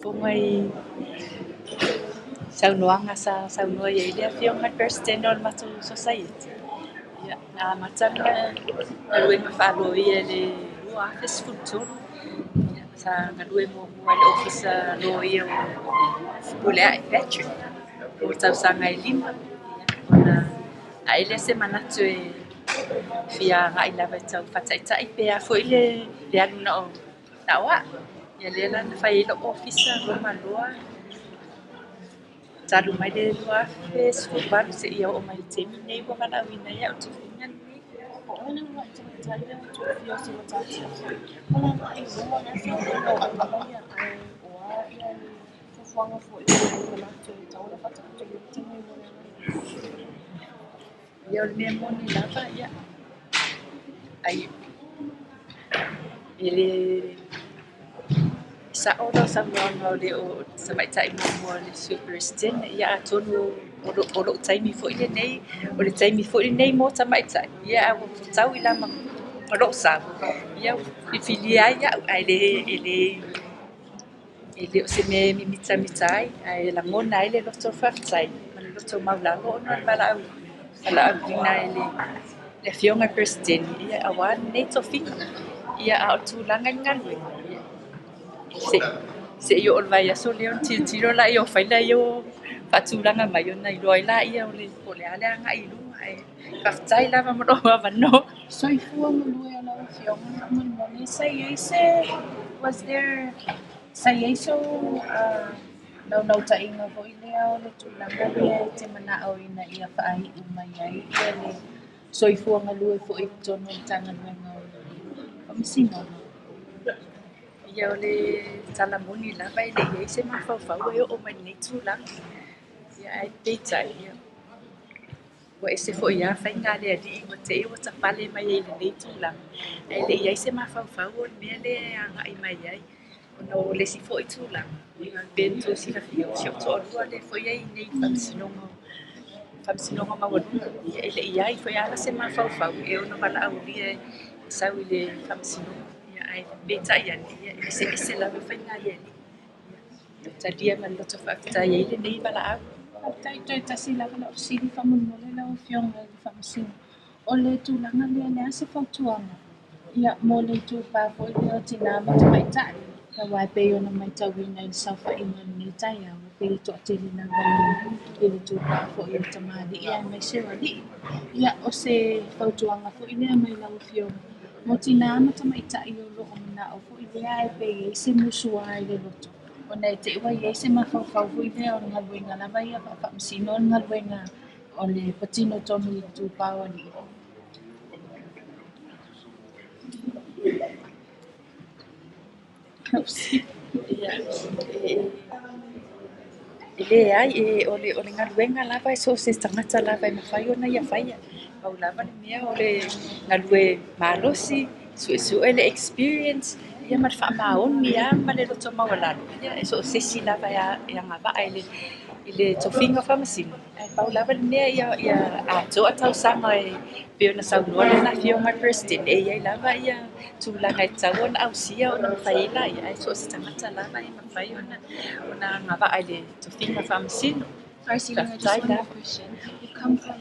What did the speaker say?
Fofoga i saunoaga sa saunoa i ai le Afioga i le Peresetene o le matou Sosaiete, ia, na amata le galuega faa-loia i le 2013. Ia, sa galue muamua i le Ofisa Loia o Fepuleai Patrick mo tausaga e 5, ia, ona ae lea se manatu e fia agai lava e tau faataitai pe a foi le alu na o au. Ia lea la na fai ai lou ofisa roma loa talu mai le 2018 seia oo mai i le taimi lenei ua valaauina ai au i le tofiga lenei. Po o le uluai tamaitai lea ua tofia o Sematatia foi o le agai i luma, o le a se mea o auala ia ae o a le fuafuaga foi o le manatu e tatau ona faataoto mai le taimi mo le agai i luma. Ia o le mea moni lava, ia, ai e le sa'o lau saunoaga o le tamaitai muamua o le Sui Peresetene. Ia atonu o lo'u taimi foi lenei, o le taimi foi lenei mo tamaitai, ia ae ua tau i lama ma lo'u sao, ia ua filifilia ai a'u, ae le e le e le o se mea e mimitamita ai, ae lagona ai le loto faafetai ma le loto maualalo ona o le valaauina e le Afioga i le Peresetene, ia aua lenei tofiga. Ia, a o le tulaga i le galuega, ia, se i oo i le vaiaso lea ona tilotilo lea o faila ia ua faatulaga mai ona iloa ai lea po o le a le agai i luma. Ae faafetai lava mo lou avanoa. Soifua galue o lau Afioga faamolemole. Sa i ai se, was there, sa i ai sou naunautaiga foi lea o le tulaga lea e te manao ina ia faaiu mai ai le soifua galue foi i totonu o le Matagaluega o le Faamasinoga? Ia, o le tala moni lava e le i i ai se mafaufau e oo mai lenei tulaga. Ia, ae peitai, ia, ua ese foi lava faiga a le Alii ua te i ua tapale mai ai i lenei tulaga, ae le i i ai se mafaufau o le mea lea e agai mai ai. Ona o le isi foi tulaga, ia pei ona outou silafia, o si ou toalua lea foi e i ai nei i le Faamasinoga Maualuga. Ia e le i i ai foi lava la se mafaufau e ono valaaulia e sau i le Faamasinoga. Ia, ae peitai ane, ia e eseese lava faiga a le Alii. Ia, talia ma le loto faafetai ai lenei valaau. Faafetai, toe tasi lava lau fesili faamolemole lau Afioga i le Faamasino. O le tulaga lea, o le a se fautuaga ia mo le itupa foi lea o tina ma tamaitai, aua e pei ona matauina i le saofaiga i lenei taeao, e pei e toatele lava i le itupa foi o tamalii aemaise o alii. Ia, o se fautuaga foi lea mai lau Afioga mo tina ma tamaitai o lo o manao foi lea ae pei e i ai se musua i le loto, ona e te i ua i ai se mafaufau foi lea o le galuega lava ia faa-faamasino o le galuega o le patino tonu i le itupa o alii. Ia, e leai, o le galuega lava e so o se tagata lava e mafai ona ia faia. Pau lava le mea o le galue malosi, suesue le experience, ia ma le faamaoni lava ma le loto maualalo, ia e so o se isi lava e agavaa i le tofiga o Faamasino, ae pau lava le mea ia atoa tausaga e pei ona saunoa lana Afioga i le Peresetene, e i ai lava tulaga e tatau ona ausia ona mafai ai lea, ae so o se tagata lava e mafai ona agavaa i le tofiga Faamasino. Sorry, Silia, just Faafetai one more lava. question. You've come from